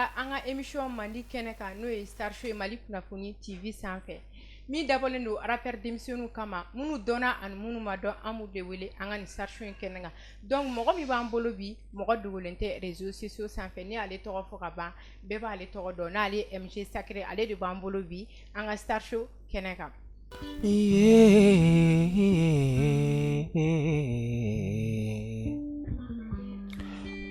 bisimila an ka émission mandi kɛnɛ kan, n'o ye Star Show ye Mali Kunnafoni TV sanfɛ, min dabɔlen don rappeur denmisɛnninw kama, minnu dɔnna ani minnu ma dɔn. An b'u de wele an ka nin Star Show in kɛnɛ kan. Donc mɔgɔ min b'an bolo bi, mɔgɔ dogolen tɛ réseaux sociaux sanfɛ. Ni ale tɔgɔ fɔ ka ban, bɛɛ b'ale tɔgɔ dɔn. N'ale ye MG Sacré, ale de b'an bolo bi an ka Star Show kɛnɛ kan.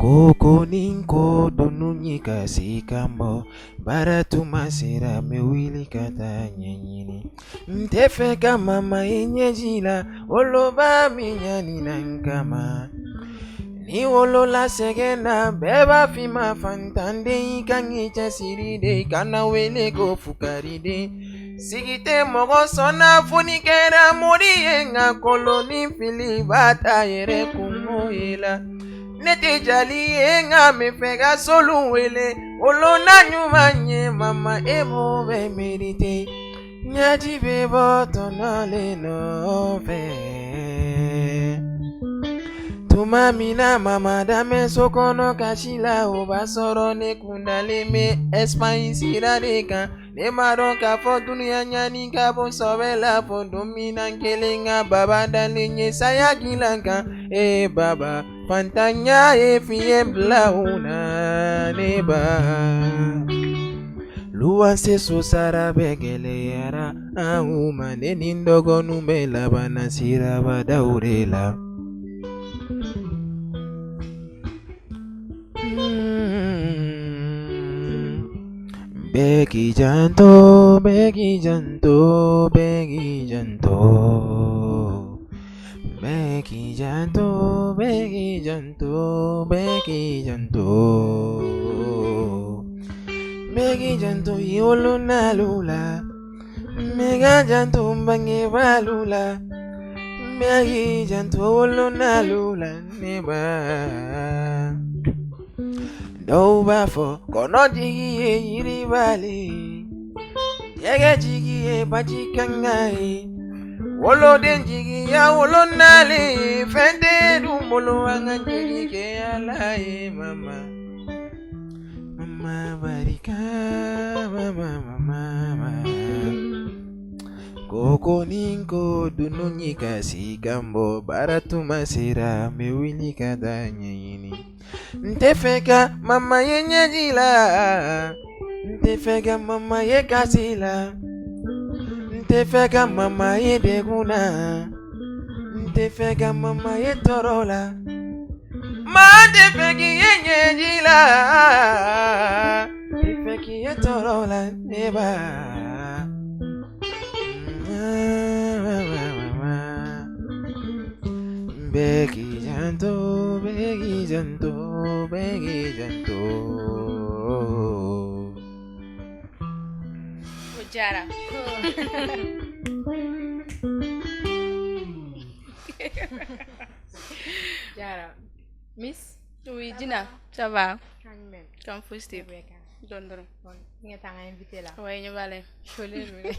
Koko ni ko dunu ye ka se ka bɔ baara tuma sera, n bɛ wuli ka taa ɲɛɲini. N tɛ fɛ ka mama ye ɲɛji la, woloba min ɲani na n kama. N'i wolola sɛgɛn na, bɛɛ b'a f'i ma fantanden. I kan k'i cɛsiri de, kana wele ko fukariden. Sigi tɛ mɔgɔ sɔn na fo n'i kɛra mori ye, nka kolon ni fili b'a ta yɛrɛ kungo ye la. Ne tɛ jali ye, nka n bɛ fɛ ka solu wele. Wolona ɲuman ye mama, e b'o bɛɛ mérité. Ɲaji bɛ bɔ tɔnɔ le nɔfɛ. Tuma min na mama danbɛ so kɔnɔ kasi la, o b'a sɔrɔ ne kundalen bɛ Espagne sira de kan. Ne m'a dɔn k'a fɔ dunuya ɲani ka bon sɔbɛ la, fo don min na n kelen ka baba dalen ye saya dilan kan. E baba, fantanya ye fiɲɛ bila u na ne ba. Luwanse so sara bɛɛ gɛlɛyara anw ma, ne ni n dɔgɔninw bɛɛ labanna sirabadaw de la. Bɛɛ k'i janto, bɛɛ k'i janto, bɛɛ k'i janto, bɛɛ k'i janto, bɛɛ k'i janto, bɛɛ k'i janto, bɛɛ k'i janto i wolonalu la, bɛɛ ka janto bangebaalu la, bɛɛ k'i janto wolonalu la ne ba. Dɔw b'a fɔ kɔnɔ jigi ye yiribali, jɛgɛ jigi ye baji kanga ye, woloden jigi ya wolonali, fɛn tɛ dun bolo, an ka jigi kɛ Ala ye mama. Mama barika mama mama. Koko ni ko dunu ye ka si kan bɔ baara tuma sera, n bɛ wuli ka taa ɲɛɲini. N tɛ fɛ ka mama ye ɲɛji la, n tɛ fɛ ka mama ye kasi la, n tɛ fɛ ka mama ye degun na, n tɛ fɛ ka mama ye tɔɔrɔ la. Maa tɛ fɛ k'i ye ɲɛji la, n tɛ fɛ k'i ye tɔɔrɔ la ne ba. Bɛɛ k'i janto, bɛɛ k'i janto, bɛɛ k'i janto. O diyara. Diyara. Miss. Oui, Dina, ça va? Kan fosi tɛ. Dɔɔni dɔrɔn. N taa an invité la. Ouais, ɲɛ b'a la. Solen don dɛ.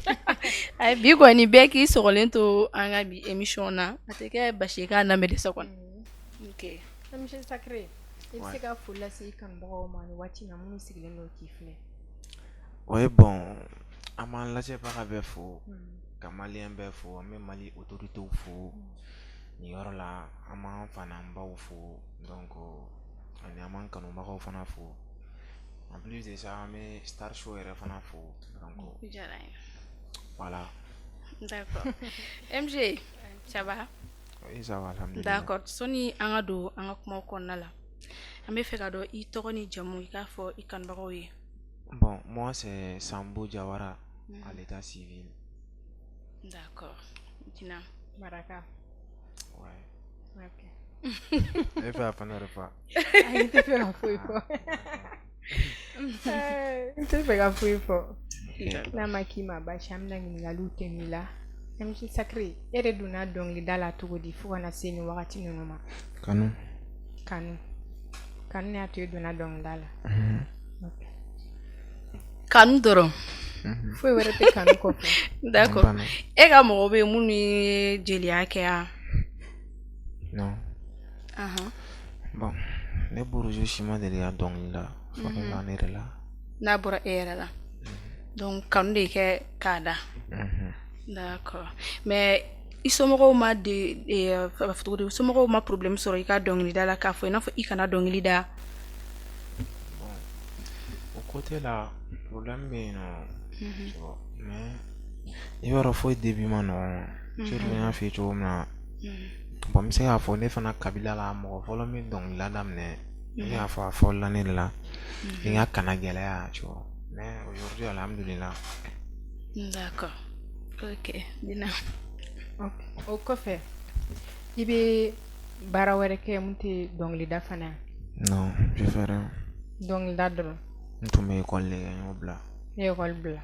Ayi, bi kɔni bɛɛ k'i sɔgɔlen to an ka bi émission na. A tɛ kɛ basi ye k'a lamɛn dɛsɛ kɔni. Ok. MG Sacré, i bɛ se ka foli lase i kanubagaw ma nin waati in na, minnu sigilen don k'i filɛ. Ouais, bon, an b'an lajɛbaga bɛɛ fo, ka maliyɛn bɛɛ fo, an bɛ Mali autorités fo nin yɔrɔ la, an b'an fa n'an baw fo, donc ani an b'an kanubagaw fana fo. En plus de ça, an bɛ Star Show yɛrɛ fana fo, donc Diyara n ye. voilà. D'accord. MG, ça va? Oui, ça va, alhamdulillah. D'accord. Sɔni an ka don an ka kumaw kɔnɔna la, an bɛ fɛ ka dɔn i tɔgɔ ni jamu, i k'a fɔ i kanubagaw ye. Bon, moi c'est Sambo Diawara à l'état civil. D'accord. Dina. Maraka. Ouais. Ok. E fɛ a fana yɛrɛ fa. Ayi, n tɛ fɛ ka foyi fɔ. N tɛ fɛ ka foyi fɔ. N'a ma k'i ma baasi, an bɛna ɲininkaliw tɛmɛ i la. MG Sacré, e yɛrɛ donna dɔnkilida la cogo di fo ka na se nin wagati ninnu ma? Kanu. Kanu. Kanu y'a to i donna dɔnkilida la. Ok. Kanu dɔrɔn. Foyi wɛrɛ tɛ kanu kɔfɛ. D'accord. E ka mɔgɔ bɛ yen minnu ye jeliya kɛ yan? Non. Ahan. Bon, ne buruju si ma deli ka dɔnkili da. Fɔlɔ la ne yɛrɛ la. N'a bɔra e yɛrɛ la, donc kanu de kɛ k'a da. D'accord, mais i somɔgɔw ma de a b'a fɔ cogo di, somɔgɔw ma problème sɔrɔ i ka dɔnkilida la, k'a fɔ i n'a fɔ i kana dɔnkili da? Bon, o côté la, problème bɛ yen nɔ, tu vois, mais i b'a dɔn, foyi début ma nɔgɔn. Surtout n y'a f'i ye cogo min na, bon, n bɛ se k'a fɔ ne fana kabila la, mɔgɔ fɔlɔ min dɔnkilida daminɛ, n bɛ se k'a fɔ a fɔlɔla ne de la ni n ka kana gɛlɛya, tu vois. Mais aujourd'hui, alhamdulillah. D'accord, ok Dina. O kɔfɛ, i bɛ baara wɛrɛ kɛ mun tɛ dɔnkilida fana ye? Non, je fais rien. Dɔnkilida dɔrɔn? N tun bɛ école de kɛ, n y'o bila. Ne ye école bila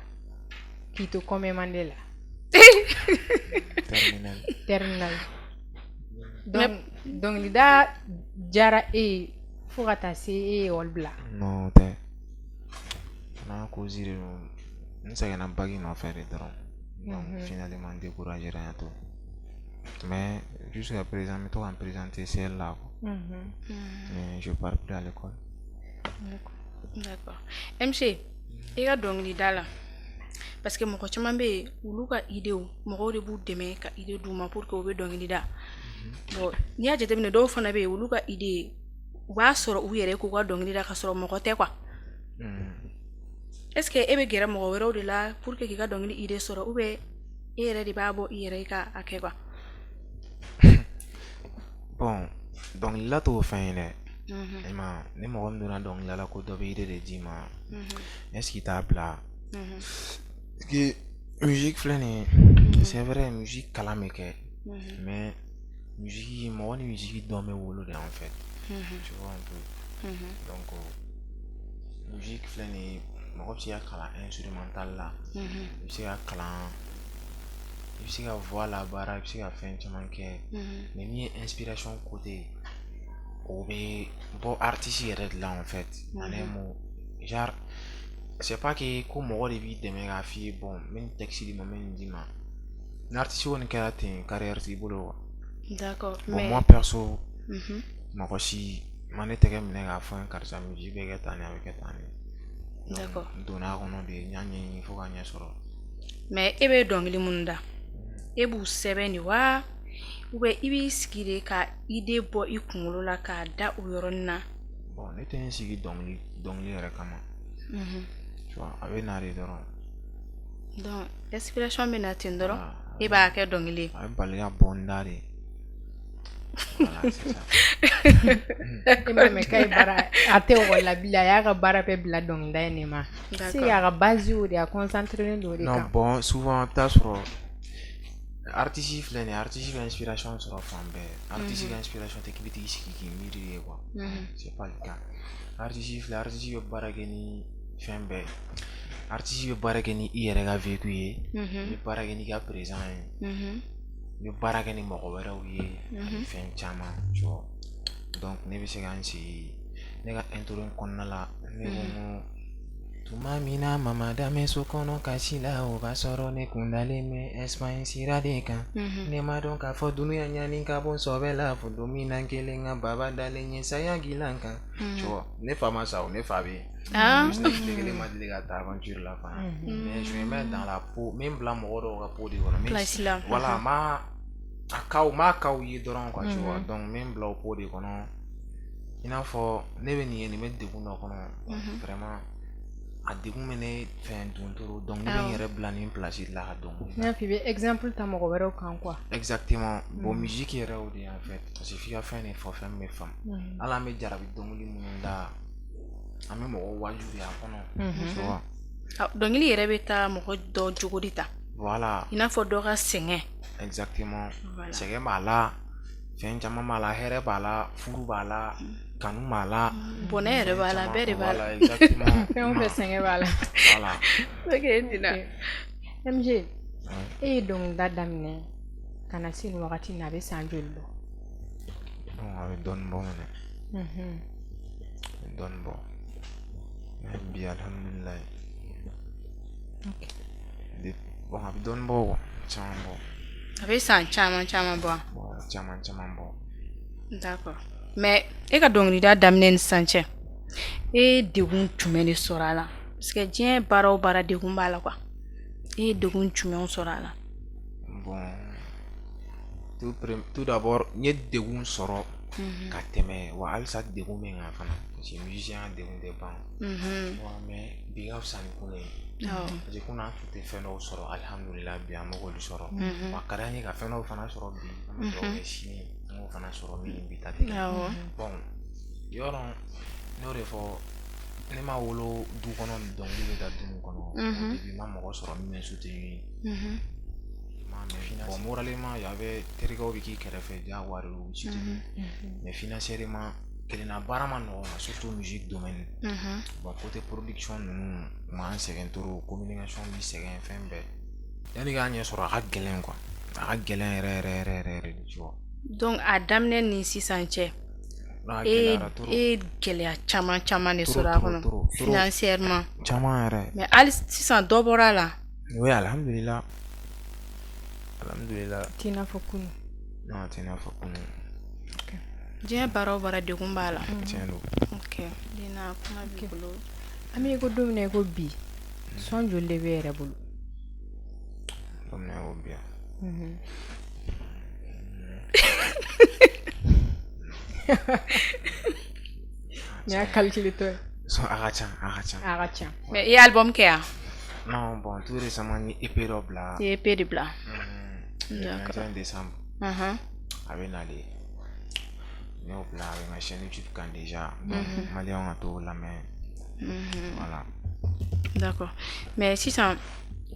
k'i to combien année la? Terminale. Terminale. Donc dɔnkilida diyara e ye fo ka taa se e ye école bila? Non, o tɛ n'a cause de don. N sɛgɛnna bac nɔfɛ de dɔrɔn, donc finalement n découragé ra, n y'a to. Mais jusqu'à présent, n bɛ to ka n présenter CL la quoi, mais je pars plus à l'école. D'accord. MC, i ka dɔnkilida la, parce que mɔgɔ caman bɛ yen, olu ka idéew, mɔgɔw de b'u dɛmɛ ka idée d'u ma pour que u bɛ dɔnkili da. Bon, n'i y'a jateminɛ, dɔw fana bɛ yen, olu ka idée, u b'a sɔrɔ u yɛrɛ k'u ka dɔnkili da ka sɔrɔ mɔgɔ tɛ quoi. Est ce que e bɛ gɛrɛ mɔgɔ wɛrɛw de la pour que k'i ka dɔnkili idée sɔrɔ, ou bien e yɛrɛ de b'a bɔ i yɛrɛ ye ka a kɛ quoi? Bon, dɔnkilida t'o fɛn ye dɛ. I ma ni mɔgɔ min donna dɔnkilida la ko dɔ bɛ idée de d'i ma, est ce que i t'a bila? Parce que musique filɛ nin ye, c'est vrai, musique kalan bɛ kɛ, mais musique, mɔgɔ ni musique dɔn bɛ wolo de en fait, tu vois un peu. Donc musique filɛ nin ye, mɔgɔ bɛ se ka kalan instrumental la, i bɛ se ka kalan, i bɛ se ka voix labaara, i bɛ se ka fɛn caman kɛ, mais min ye inspiration côté, o bɛ bɔ artiste yɛrɛ de la en fait. En un mot, genre, c'est pas que ko mɔgɔ de b'i dɛmɛ k'a f'i ye: bon, n bɛ nin texte d'i ma, n bɛ nin d'i ma. Ni artiste kɔni kɛra ten, carrière t'i bolo quoi. Bon, mais moi perso, mɔgɔ si ma ne tɛgɛ minɛ k'a fɔ n ye: karisa, musique bɛ kɛ tan de, a bɛ kɛ tan de. N donna a kɔnɔ de, n y'a ɲɛɲini fo k'a ɲɛ sɔrɔ. Mais e bɛ dɔnkili minnu da, e b'u sɛbɛn de wa, ou bien i b'i sigi de ka idée bɔ i kunkolo la k'a da o yɔrɔnin na? Bon, ne tɛ n sigi dɔnkili yɛrɛ kama, tu vois, a bɛ na de dɔrɔn. Donc inspiration bɛ na ten dɔrɔn, Ah, e b'a kɛ dɔnkili ye? A bɛ bali ka bɔ n da de. Voilà, c'est ça. E m'a mɛn k'a ye baara, a tɛ ekɔli la bilen, a y'a ka baara bɛɛ bila dɔnkilida in de ma. C'est a ka base y'o de ye, a concentré don o de Non, kan. bon, souvent a bɛ taa sɔrɔ artiste filɛ nin ye, artiste bɛ inspiration sɔrɔ fan bɛɛ. Artiste ka inspiration tɛ k'i bɛ t'i sigi k'i miiri de quoi, c'est pas le cas. Artiste filɛ, artiste bɛ baara kɛ ni fɛn bɛɛ. Artiste bɛ baara kɛ ni i yɛrɛ ka vécu ye, i bɛ baara kɛ n'i ka présent ye, i bɛ baara kɛ ni mɔgɔ wɛrɛw ye ani fɛn caman, tu vois. Donc ne bɛ se ka n sigi, ne ka intro in kɔnɔna la, ne ko n ko tuma min na mama danbɛ so kɔnɔ kasi la, o b'a sɔrɔ ne kun dalen bɛ Espagne sira de kan. Ne ma dɔn k'a fɔ dunuya ɲani ka bɔ sɔbɛ la, fo don min na n kelen ka baba dalen ye saya gilan kan, tu vois. Ne fa ma sa o, ne fa bɛ yen. Juste ne tile kelen ma deli ka taa aventure la fana, mais je me mets dans la peau, n bɛ n bila mɔgɔ dɔw ka peau de kɔnɔ. Place la. Voilà, ma a kaw m'a kaw ye dɔrɔn quoi, tu vois. Donc n bɛ n bila o peau de kɔnɔ, i n'a fɔ ne bɛ nin ye, nin bɛ degun dɔ kɔnɔ, vraiment a degun bɛ ne fɛn dun toro. Donc ne bɛ n yɛrɛ bila nin place de la ka dɔnkili I n'a fɔ i bɛ exemple ta mɔgɔ wɛrɛw kan quoi. Exactement. Bon, musique yɛrɛ o de ye en fait, parce que f'i ka fɛn de fɔ, fɛn min bɛ faamu. Hali an bɛ jarabi dɔnkili minnu da, an bɛ mɔgɔw waaju de a kɔnɔ, tu vois. Ah, dɔnkili yɛrɛ bɛ taa mɔgɔ dɔ jogo de ta. Voilà. I n'a fɔ dɔ ka sɛgɛn. Exactement. Voilà. Sɛgɛn b'a la, fɛn caman b'a la, hɛrɛ b'a la, furu b'a la, kanu b'a la. Bɔnɛ yɛrɛ b'a la, bɛɛ de b'a la. Voilà, exactement. Fɛn o fɛn, sɛgɛn b'a la. Voilà. Ok Dina. MG, e ye dɔnkilida daminɛ ka na se nin wagati in na, a bɛ san joli bɔ? Bon, a bɛ dɔɔnin bɔ minɛ, a bɛ dɔɔnin bɔ, mais bi, alhamdulilayi. Bon, a bɛ dɔɔnin bɔ quoi, caman bɔ. A bɛ san caman caman bɔ. Bon, caman caman bɔ. D'accord, mais e ka dɔnkilida daminɛ ni sisan cɛ, e ye degun jumɛn de sɔrɔ a la? Parce que diɲɛ baara o baara degun b'a la quoi. E ye degun jumɛnw sɔrɔ a la? Bon, tout d'abord n ye degun sɔrɔ ka tɛmɛ, wa halisa degun bɛ n kan fana, parce que musicien ya degun tɛ ban. Wa mais bi ka fisa ni kunun ye, parce que kunun an tun tɛ fɛn dɔw sɔrɔ, alihamudulila bi an bɛ k'olu sɔrɔ. Wa ka d'an ye ka fɛn dɔw fana sɔrɔ bi, an bɛ dugawu kɛ sini an k'o fana sɔrɔ min bi ta tɛ. Bon, yɔrɔ n y'o de fɔ, ne ma wolo du kɔnɔ dɔnkili bɛ da du min kɔnɔ. Au début n ma mɔgɔ sɔrɔ min bɛ n soutenir. Bon, moralement y avait terikɛw bɛ k'i kɛrɛfɛ, diyagoya de don, u b'i soutenir, mais financièrement kelenna baara ma nɔgɔn, surtout musique domaine. Bon, côté production ninnu u m'an sɛgɛn trop, communication b'i sɛgɛn, fɛn bɛɛ. Yanni k'a ɲɛ sɔrɔ a ka gɛlɛn quoi, a ka gɛlɛn yɛrɛ yɛrɛ yɛrɛ yɛrɛ yɛrɛ de, tu vois. Donc a daminɛ ni sisan cɛ, A e gɛlɛyara trop. e ye gɛlɛya caman caman de Trop, sɔrɔ a trop, kɔnɔ trop, trop. financièrement. Caman yɛrɛ. Mais hali sisan dɔ bɔra a la? Oui, alhamdulillah, alhamdulillah. T'i n'a fɔ kunun? Non, a t'i n'a fɔ kunun. Diɲɛ baara o baara degun b'a la. Tiɲɛ don. Ok, Lina, kuma b'i bolo. An bɛ ko don min na i ko bi, son joli de bɛ e yɛrɛ bolo? Don min na i ko bi yan. Nin y'a calculé tɔ ye. Son a ka ca, a ka ca. A ka ca. Mais i ye album kɛ yan? Non, bon, tout récemment n ye EP dɔ bila. I ye EP de bila? Le D'accord. 21 décembre. A bɛ nalen, n y'o bila, a bɛ n ka chaîne YouTube kan déjà, donc maliyɛnw ka t'o lamɛn, voilà. D'accord. Mais sisan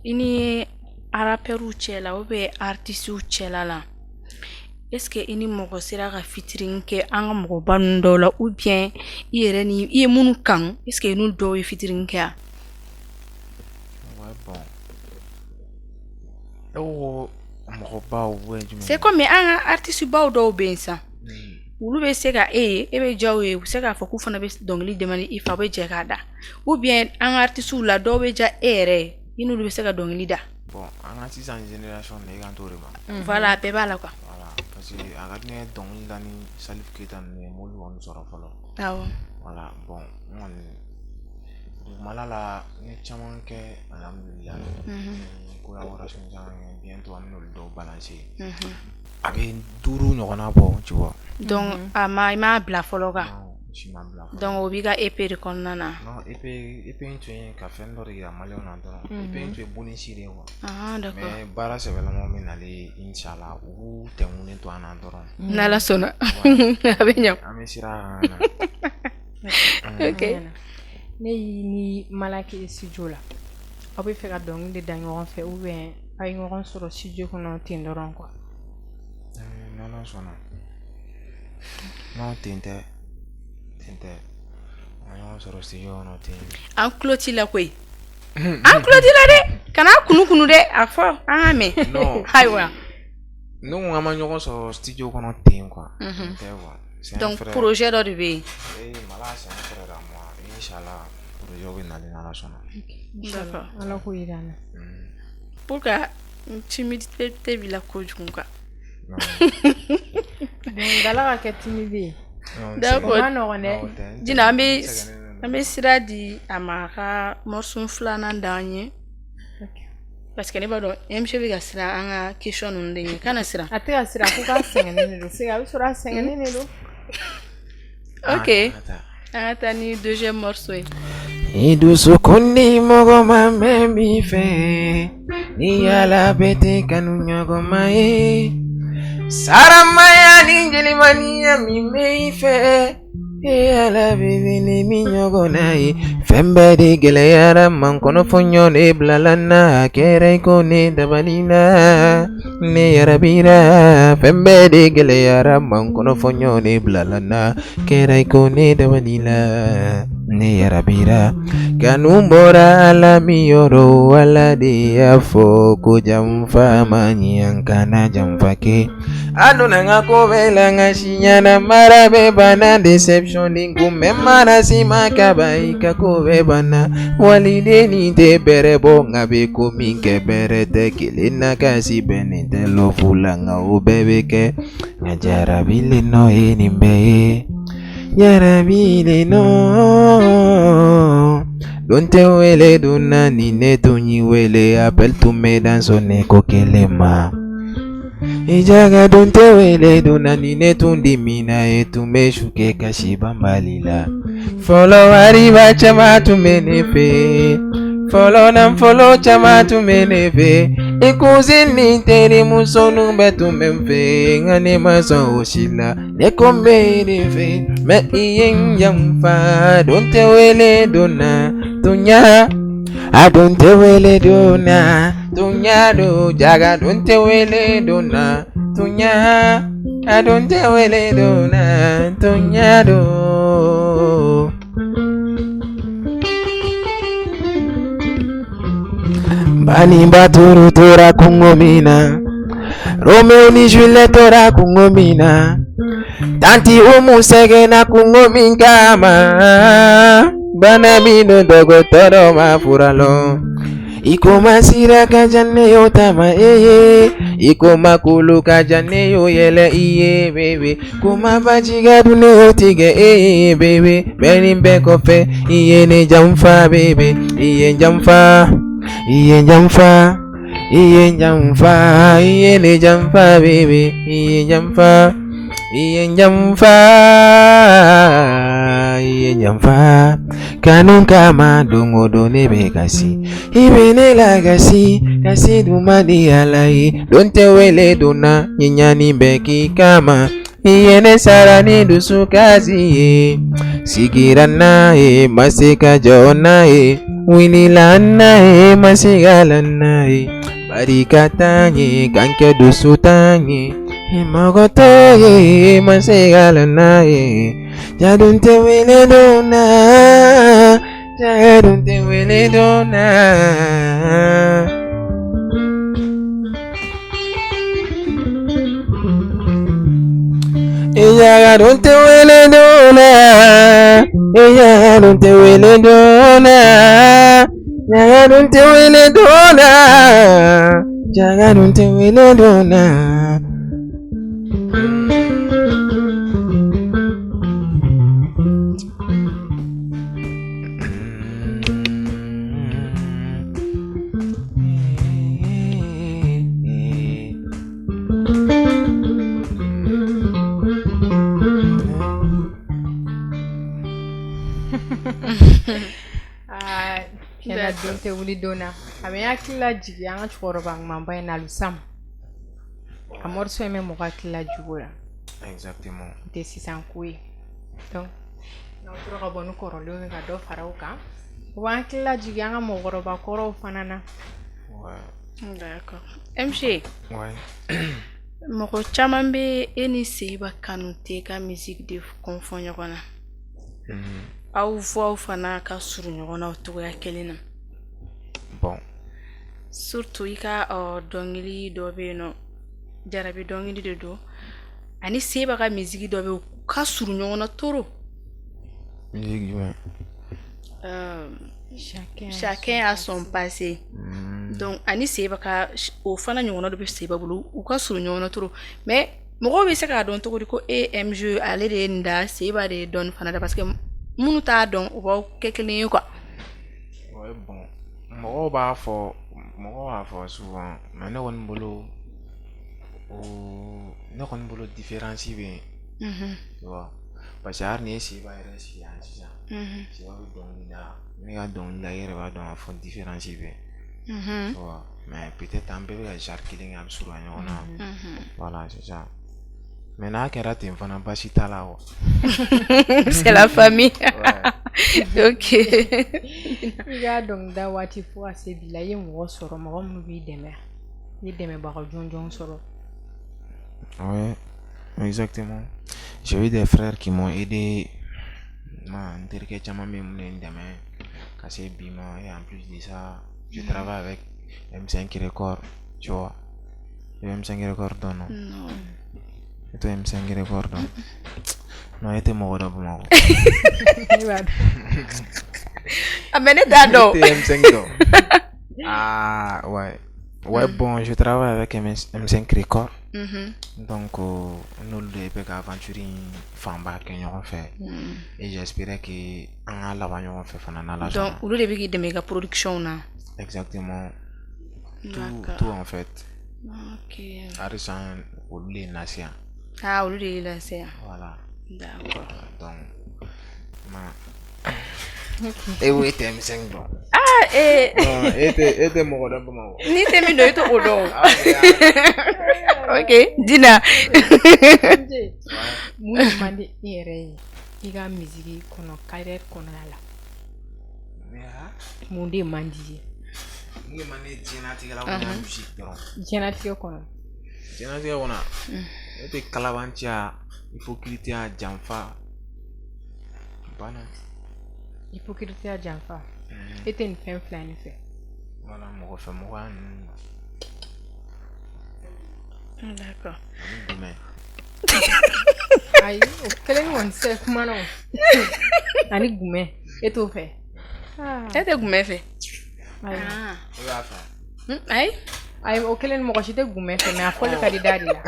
i ni rappeurs cɛla ou bien artistes cɛla la, est ce que i ni mɔgɔ sera ka featuring kɛ an ka mɔgɔba ninnu dɔw la, ou bien i yɛrɛ ni i ye minnu kanu, est ce que i n'olu dɔw ye featuring kɛ yan? Ouais, bon, e ko mɔgɔbaw ou bien jumɛn? C'est comme an ka artiste baw dɔw bɛ yen sisan, olu bɛ se ka e ye, e bɛ diya u ye, u bɛ se k'a fɔ k'u fana bɛ dɔnkili demande i fɛ, a bɛ jɛ k'a da, ou bien an ka artistes la dɔw bɛ diya e yɛrɛ ye, i n'olu bɛ se ka dɔnkili da. Bon, an ka sisan génération na, i kan t'o de ma. Voilà, a bɛɛ b'a la quoi. Voilà, parce que a ka di ne ye dɔnkili da ni Salif Keita ninnu ye, n m'olu kɔni sɔrɔ fɔlɔ. Voilà, bon, n kɔni dugumala la n ye caman kɛ, alhamdulillah, n ye collaboration caman kɛ, bientôt an bɛn'olu dɔw balancer. A bɛ 5 ɲɔgɔnna bɔ, tu vois. Donc a ma i m'a bila fɔlɔ kan? Non, si ma bila fɔlɔ. Donc o b'i ka EP de kɔnɔna na? Non, EP, EP in tun ye ka fɛn dɔ de yira maliyɛnw na dɔrɔn. EP in tun ye bonus de ye quoi. Ah, d'accord. Mais baara sɛbɛlamaw bɛ nalen inchallah, u b'u tɛnkunnen to an na dɔrɔn. N'Ala sɔnna a bɛ ɲɛ. An bɛ sira kan na. Ok. Ne y'i ni Malaki ye studio la, aw bɛ fɛ ka dɔnkili de da ɲɔgɔn fɛ ou bien aw ye ɲɔgɔn sɔrɔ studio kɔnɔ ten dɔrɔn quoi? N'Ala sɔnna. Non, ten tɛ, ten tɛ, an ɲɔgɔn sɔrɔ studio kɔnɔ ten. An tulo t'i la koyi, an tulo t'i la dɛ, kana kunu kunu dɛ, a fɔ an k'a mɛn. Non. Ayiwa. Ne ko k'an ma ɲɔgɔn sɔrɔ studio kɔnɔ ten quoi. Ten tɛ quoi. C'est un Donc frère. projet dɔ de bɛ yen? Eh, Mala, c'est un frère à moi. Inchallah, projet bɛ nalen n'Ala sɔnna. D'accord. Ala k'o yira an na. Pour que timidité b'i la kojugu quoi. Non. Dɔnkilidala ka kɛ timide ye. Non, D'accord. O ma nɔgɔn dɛ. Non, tɛ, n Dina, an bɛ sɛgɛnnen don. an bɛ sira di a ma a ka morceau filanan d'an ye, parce que ne b'a dɔn MC bɛ ka siran an ka question ninnu de ɲɛ, kana siran. A tɛ ka siran, ko k'a sɛgɛnnen de don. Se a bɛ sɔrɔ a sɛgɛnnen de don. Ok. Ah, attends. An ka taa ni deuxième morceau ye. I dusukun ni mɔgɔ ma mɛn b'i fɛ, ni yala bɛɛ tɛ kanu ɲɔgɔn ma ye, saramaya ni jelimaniya min bɛ i fɛ, e ala bɛ wele min ɲɔgɔn na ye. Fɛn bɛɛ de gɛlɛyara man kɔnɔ, fɔ ɲɔgɔn de bilala n na, a kɛra i ko ne dabali la, ne yarabira. Fɛn bɛɛ de gɛlɛyara man kɔnɔ, fɔ ɲɔgɔn de bilala n na, kɛra i ko ne dabali la, ne yarabira. Kanu bɔra Ala min yɔrɔ, Ala de y'a fɔ ko janfa ma ɲi, an kana janfa kɛ. A donna n ka ko bɛɛ la, n ka si ɲɛna mara bɛɛ banna, déception ni kunbɛn mana si ma kaba, i ka ko bɛɛ banna. Waliden nin tɛ bɛrɛ bɔ, nka bɛ ko min kɛ bɛrɛ tɛ kelen na, kasi bɛnnen tɛ lɔfu la, nka o bɛɛ bɛ kɛ, nka jarabi le nɔ ye nin bɛɛ ye, jarabi le nɔ. Don tɛ wele don na ni ne tun y'i wele appel tun bɛ dan sɔn ko kelen ma. I jaga don tɛ wele don na ni ne tun dimina e tun bɛ su kɛ kasi banbali la. Fɔlɔ wariba caman tun bɛ ne fɛ fɔlɔ nafolo caman tun bɛ ne fɛ i cousin ni terimusoninw bɛɛ tun bɛ n fɛ nka ne ma sɔn o si la ne ko n bɛ e de fɛ mais i ye n janfa don tɛ wele don na tunya a don tɛ wele don na tunya don jaga don tɛ wele don na tunya a don tɛ wele don na tunya don. Bani Baturu tora kungo min na Romeo ni Juliet tora kungo min na Tanti Umu sɛgɛnna kungo min kama bana min don dɔgɔtɔrɔ ma fura lɔn i ko ma sira ka jan ne y'o taama e ye i ko ma kulu ka jan ne y'o yɛlɛ i ye bébé kuma baji ka dun ne y'o tigɛ e ye bébé bɛɛ nin bɛɛ kɔfɛ i ye ne janfa bébé i ye n janfa i ye n janfa i ye n janfa i ye ne janfa bébé i ye n janfa i ye n janfa i ye n janfa kanu kama don o don ne bɛ kasi i bɛ ne lakasi kasi dun man di Ala ye don tɛ wele don na ɲani bɛ k'i kama i ye ne sara ni dusukasi ye sigira n'a ye ma se ka jɔ n'a ye wulila n'a ye ma se ka la n'a ye barika t'an ye k'an kɛ dusu t'an ye mɔgɔ t'o ye ma se ka la n'a ye jadon tɛ wele don na jadon tɛ wele don na. Iyaga don tɛ wele don na Iyaga don tɛ wele don na Jaga don tɛ wele don na Jaga don tɛ wele don na. Aa tiɲɛna don tɛ wuli don na a bɛ n hakili lajigin an ka cɛkɔrɔba ɲumanba in na Alusam a morceau in bɛ mɔgɔ hakili lajigin o la. Exactement. O tɛ sisan ko ye donc n'aw tora ka bɔ ni kɔrɔlenw ye ka dɔ fara o kan o b'an hakili lajigin an ka mɔgɔkɔrɔba kɔrɔw fana na. Ouais. D'accord. MC. Ouais. Mɔgɔ caman bɛ e ni Seyba Kanute ka musique de confond ɲɔgɔn na. Aw voix fana ka surun ɲɔgɔn na o cogoya kelen na. Bon. Surtout i ka dɔnkili dɔ bɛ yen nɔ jarabi dɔnkili de don ani Seyba ka musique dɔ bɛ yen u ka surun ɲɔgɔn na trop. Musique jumɛn? Chacun a son passé. Donc ani Seyba ka o fana ɲɔgɔnna dɔ bɛ Seyba bolo u ka surun ɲɔgɔn na trop mais mɔgɔw bɛ se k'a dɔn cogo di ko e MG ale de ye nin da Seyba de ye dɔɔni fana da parce que minnu t'a dɔn u b'aw kɛ kelen ye quoi. Ouais, bon. Mɔgɔw b'a fɔ souvent mais ne kɔni bolo o ne kɔni bolo différence bɛ yen. Tu vois parce que hali ni ye Seyba yɛrɛ sigi yan sisan. Seyba bɛ dɔnkili da ne ka dɔnkili da i yɛrɛ b'a dɔn k'a fɔ différence bɛ yen. Tu vois mais peut-être an bɛɛ bɛ ka genre kelen kɛ a bɛ surunya ɲɔgɔn na. Voilà, c'est ça. Mais n'a kɛra ten fana baasi t'a la quoi. C'est la famille. Ouais. Ok. I ka dɔnkilida waati fo ka se bi la i ye mɔgɔ sɔrɔ mɔgɔ minnu b'i dɛmɛ i ye dɛmɛbaga jɔnjɔn sɔrɔ. Ouais, exactement. J'ai eu des frères qui m'ont aidé. Ma n terikɛ caman bɛ yen minnu ye n dɛmɛ ka se bi ma et en plus de ça je travaille avec M5 Record, tu vois. I bɛ M5 Record dɔn non? Non. E t'o M5 Record dɔn? Non, e tɛ mɔgɔ dɔn Bamakɔ. Ne b'a dɔn. Ah mais ne t'a dɔn. E tɛ M5 dɔn? Ah ouais. Ouais, bon, je travaille avec M5 Record. Donc, n'olu de bɛ ka aventure in fanba kɛ ɲɔgɔn fɛ. Et j'espérais que an ka laban ɲɔgɔn fɛ fana n'Ala sɔnna. Donc olu de bɛ k'i dɛmɛ i ka production na. Exactement. Tout, tout en fait. Ok. Halisa olu de ye n lase yan. Ah, olu de y'i lase yan. Voilà. D'accord. Donc, ma e ko e tɛ M5 dɔn. Ah, eh. Non, e tɛ mɔgɔ dɔn Bamakɔ. N'i tɛ min dɔn, e t'o dɔn. Ah, mais, Ok, Dina. Mun de man di i yɛrɛ ye i ka musique kɔnɔ, carrière kɔnɔna la? Mun de man di i ye? Mun de man di diɲɛlatigɛ la ou bien musique dɔrɔn? Diɲɛlatigɛ kɔnɔ. Diɲɛlatigɛ kɔnɔ, ne tɛ kalabanciya, hypocrite, janfa. Banna. Hypocrite, janfa. E tɛ nin fɛn fila in fɛ. Voilà, mɔgɔ fɛ mɔgɔya ninnu. D'accord. Ani dɛmɛ. Ayi, o kelen kɔni tɛ kuma na o. Ani gumɛ, e t'o fɛ. E tɛ gumɛ fɛ. Ayi. Ah. E b'a fɛ. Ayi. Ayi, o kelen mɔgɔ si tɛ gumɛ fɛ, mais a fɔli ka di da de la.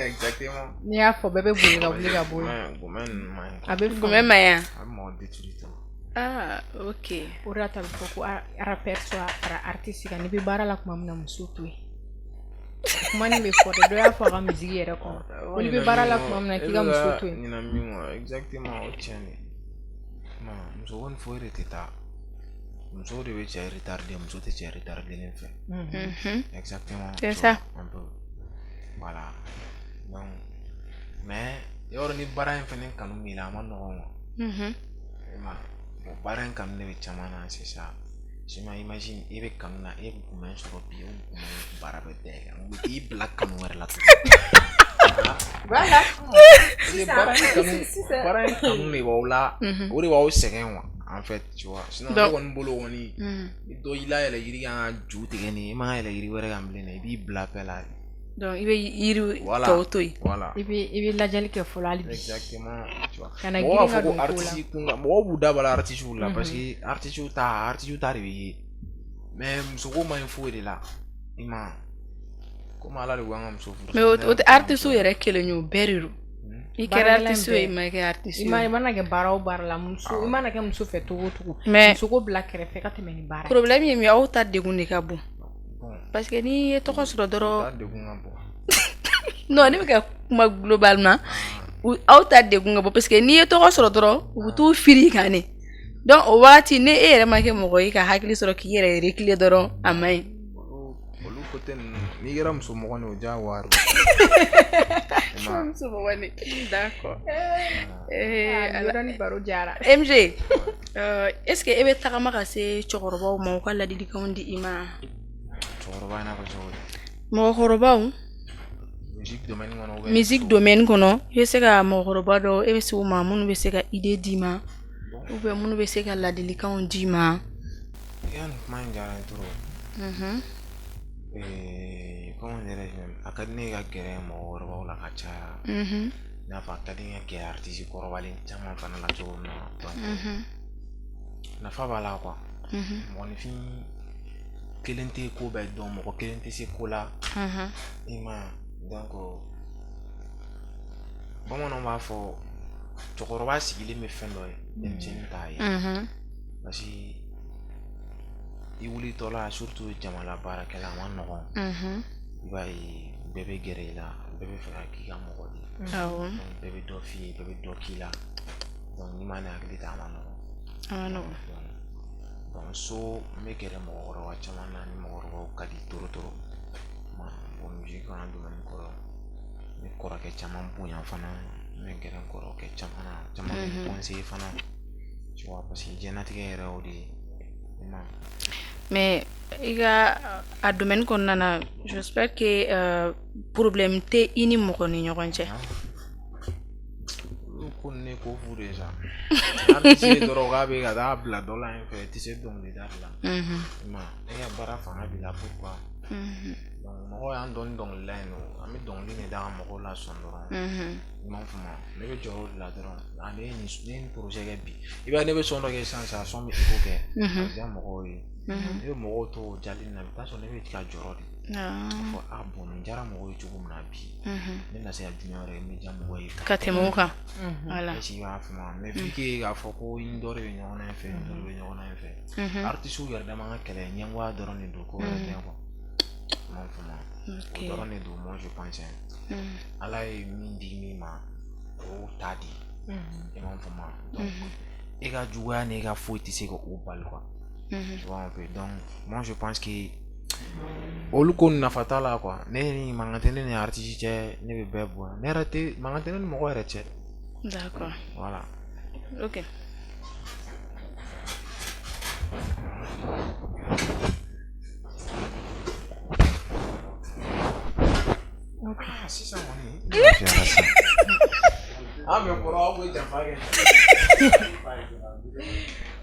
Exactement. N'i y'a fɔ, bɛɛ bɛ boli ka wuli ka bɔ yen. Gumɛ ninnu man ɲi. A bɛ faamu. Gumɛ man ɲi. A bɛ mɔgɔ détruire trop. Ah, ok. O de la a bɛ fɔ ko rappeur soit artiste kan, n'i bɛ baara la tuma min na, muso to yen. Kuma nin bɛ fɔ dɛ, dɔ y'a fɔ a ka musique yɛrɛ kɔnɔ. Ko n'i bɛ baara la tuma min na, k'i ka muso to yen. Ɲinɛ min kɔ, exactement, o tiɲɛ de. Muso ko ni foyi de tɛ taa. Muso de bɛ cɛ retarder, muso tɛ cɛ retarder fɛ. Exactement. C'est ça. Un peu. Voilà. Donc, mais yɔrɔ ni baara in fɛnɛ kanu b'i la, a ma nɔgɔn quoi. I ma bon, baara in kanu de bɛ caman na, c'est ça. Sinon imagine, e bɛ kanu na, e bɛ gumɛ sɔrɔ bi, o gumɛ baara bɛ da i kan, u bɛ t'i bila kanu wɛrɛ la tuguni. Voilà. Baara in kanu de b'aw la, o de b'aw sɛgɛn quoi, en fait, tu vois. Sinon ne kɔni bolo kɔni, ni dɔ y'i layɛlɛ yiri kan ka ju tigɛ nin, i man ka yɛlɛ yiri wɛrɛ kan bilen dɛ, i b'i bila bɛɛ la. Donc i bɛ yiri tɔw to yen. Voilà. I bɛ lajɛli kɛ fɔlɔ hali bi. Exactement, tu vois. Kana mɔgɔw b'a girin ka fɔ ko don ko la. Artiste kun mɔgɔw b'u da bala artiste la, parce que artiste ta de bɛ ye. Mais musoko man ɲi foyi de la. I ma komi Ala de ko an ka muso furu. Mais o tɛ artiste yɛrɛ kelen ye, o bɛɛ de don. I kɛra Baarakɛla in artiste ye, bɛɛ. i ma kɛ artiste I ma ye. i mana kɛ baara o baara la, muso i mana kɛ muso fɛ cogo o cogo. Mais musoko bila kɛrɛfɛ ka tɛmɛ ni baara ye. Problème ye min ye, aw ta degun de ka bon. Bon, Parce que n'i ye tɔgɔ sɔrɔ dɔrɔn. Ta degun ka bon. Non, ne bɛ ka kuma globalement. Aw ta degun ka bon parce que n'i ye tɔgɔ sɔrɔ dɔrɔn, u bɛ t'u firi i kan de. Donc o wagati, ni e yɛrɛ ma kɛ mɔgɔ ye ka hakili sɔrɔ k'i yɛrɛ reculer dɔrɔn, a man ɲi. Olu côté ninnu, n'i kɛra muso mɔgɔ ni, o diyagoya don. Muso mɔgɔ ni, d'accord. Ah, yɔrɔnin baro jara. MJ, est-ce que e bɛ tagama ka se cɛkɔrɔbaw ma, u ka ladilikanw di i ma? Cɛkɔrɔba i n'a fɔ cogo di? Mɔgɔkɔrɔbaw. Musique domaine kɔnɔ ou bien Musique domaine kɔnɔ, i bɛ se ka mɔgɔkɔrɔba dɔw, e bɛ se u ma, minnu bɛ se ka idée d'i ma ou bien minnu bɛ se ka ladilikanw d'i ma. I ka nin kuma in diyara n ye trop. Comment dirais-je même, a ka di ne ye ka gɛrɛ mɔgɔkɔrɔbaw la ka caya. I n'a fɔ a ka di n ye ka gɛrɛ artiste kɔrɔbalen caman fana la cogo min na. Donc nafa b'a la quoi. Mɔgɔninfin kelen tɛ ko bɛɛ dɔn, mɔgɔ kelen tɛ se ko la. I ma ye, donc bamananw b'a fɔ cɛkɔrɔba sigilen bɛ fɛn dɔ ye, denmisɛnnin t'a ye. Parce que i wulitɔla, surtout jamana baarakɛla, a ma nɔgɔn. I b'a ye, bɛɛ bɛ gɛrɛ i la, bɛɛ bɛ fɛ ka k'i ka mɔgɔ de ye. Donc bɛɛ bɛ dɔ f'i ye, bɛɛ bɛ dɔ k'i la. Donc n'i ma nin hakili ta, a ma nɔgɔn. A ma nɔgɔn. Donc so n bɛ gɛrɛ mɔgɔkɔrɔba caman na, ni mɔgɔkɔrɔbaw ka di trop trop. Bon, musique fana domaine kɔrɔ, n bɛ kɔrɔkɛ caman bonya fana, n bɛ gɛrɛ n kɔrɔkɛ caman na, caman bɛ n conseiller fana. Tu vois, parce que diɲɛlatigɛ yɛrɛ y'o de ye. I ma ye. Mais i ka a domaine kɔnɔna na, j'espère que problème tɛ i ni mɔgɔ ni ɲɔgɔn cɛ. Olu ko ninnu ye ko fu de ye sa. Artiste ye dɔrɔn k'a bɛ ka taa bila dɔ la yen fɛ, i tɛ se dɔnkilida de la. I ma ye, e ka baara fanga b'i la, pourquoi? Donc mɔgɔw y'an dɔn ni dɔnkilida in don, an bɛ dɔnkili de da ka mɔgɔw lasɔn dɔrɔn. I m'a faamu, ne bɛ jɔrɔ o de la dɔrɔn. Ah, ne ye nin projet kɛ bi, i b'a ye, ne bɛ son dɔ kɛ sisan sisan, son bɛ écho kɛ, a bɛ diya mɔgɔw ye. Ne bɛ mɔgɔw to o jali in na, i bɛ taa sɔrɔ ne bɛ ka jɔrɔ de. K'a fɔ ah bon, nin diyara mɔgɔw ye cogo min na bi, ne bɛna se ka jumɛn wɛrɛ kɛ min bɛ diya mɔgɔw ye ka tɛmɛ o kan. Voilà. Est-ce que i b'a faamu? Mais vu que k'a fɔ ko i ni dɔ de bɛ ɲɔgɔn na yen fɛ, ni dɔ de bɛ ɲɔgɔn na yen fɛ, artistes yɛrɛ dama ka kɛlɛ ɲɛngoya dɔrɔn de don, ko wɛrɛ tɛ quoi. I m'a faamu? O dɔrɔn de don. Moi je pense, Ala ye min di min ma, o y'o ta di. I m'a faamu? Donc e ka juguya ni e ka foyi tɛ se ka o bali quoi. Tu vois un peu? Donc moi je pense que olu ko nafa t'a la quoi. Ne ni mankan tɛ ne ni artiste cɛ, ne bɛ bɛɛ bonya. Ne yɛrɛ tɛ mankan tɛ ne ni mɔgɔ yɛrɛ cɛ. D'accord. Voilà. Ok. Ah, sisan kɔni ne lafiyara sisan. Ah mais kɔrɔ, aw bɛ janfa kɛ.